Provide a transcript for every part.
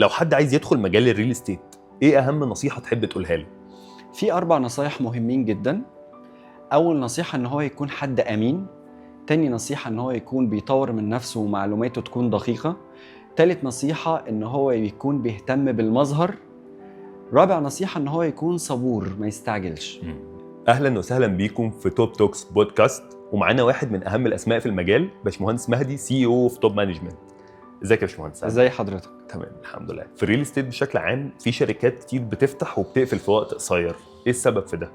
لو حد عايز يدخل مجال ال real estate، ايه اهم نصيحة تحب تقولها له؟ في 4 نصايح مهمين جدا. اول نصيحة ان هو يكون حد امين. تاني نصيحة ان هو يكون بيطور من نفسه ومعلوماته تكون دقيقه. تالت نصيحة ان هو يكون بيهتم بالمظهر. رابع نصيحة ان هو يكون صبور، ما يستعجلش. اهلا وسهلا بيكم في Top Talks Podcast، ومعانا واحد من اهم الاسماء في المجال، باشمهندس مهدي، CEO في Top Management. ازيك يا باشمهندس؟ ازي حضرتك؟ تمام الحمد لله. في ال real estate بشكل عام في شركات كتير بتفتح وبتقفل في وقت قصير، ايه السبب في ده؟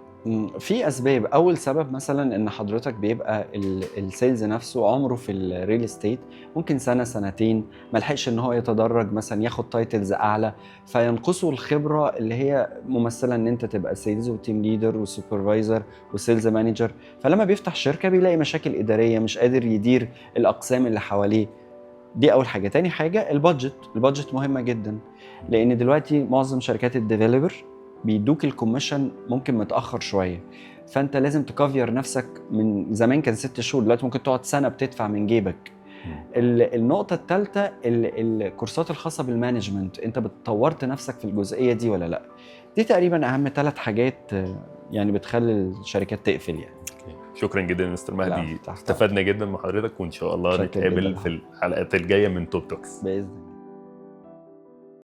في اسباب. اول سبب مثلا ان حضرتك بيبقى ال sales نفسه عمره في ال real estate ممكن سنة سنتين، ما لحقش ان هو يتدرج مثلا ياخد titles اعلى، فينقصه الخبرة اللي هي ممثلة ان انت تبقى sales و team leader و supervisor و sales manager. فلما بيفتح شركة بيلاقي مشاكل اداريه، مش قادر يدير الاقسام اللي حواليه. دي اول حاجه. تاني حاجة ال budget. ال budget مهمة جدا، لان دلوقتي معظم شركات ال developer بيدوك ال commission ممكن متاخر شويه، فانت لازم ت cover نفسك. من زمان كان 6 شهور، دلوقتي ممكن تقعد سنة بتدفع من جيبك. النقطة الثالثة الكورسات الخاصة بال management، انت بتطورت نفسك في الجزئية دي ولا لا؟ دي تقريبا اهم 3 حاجات يعني بتخلي الشركات تقفل يعني. شكرا جدا يا مستر مهدي. لا، تحت. استفدنا جدا من حضرتك، وان شاء الله شكرا نتقابل جداً. في الحلقات الجاية من Top Talks. باذن الله.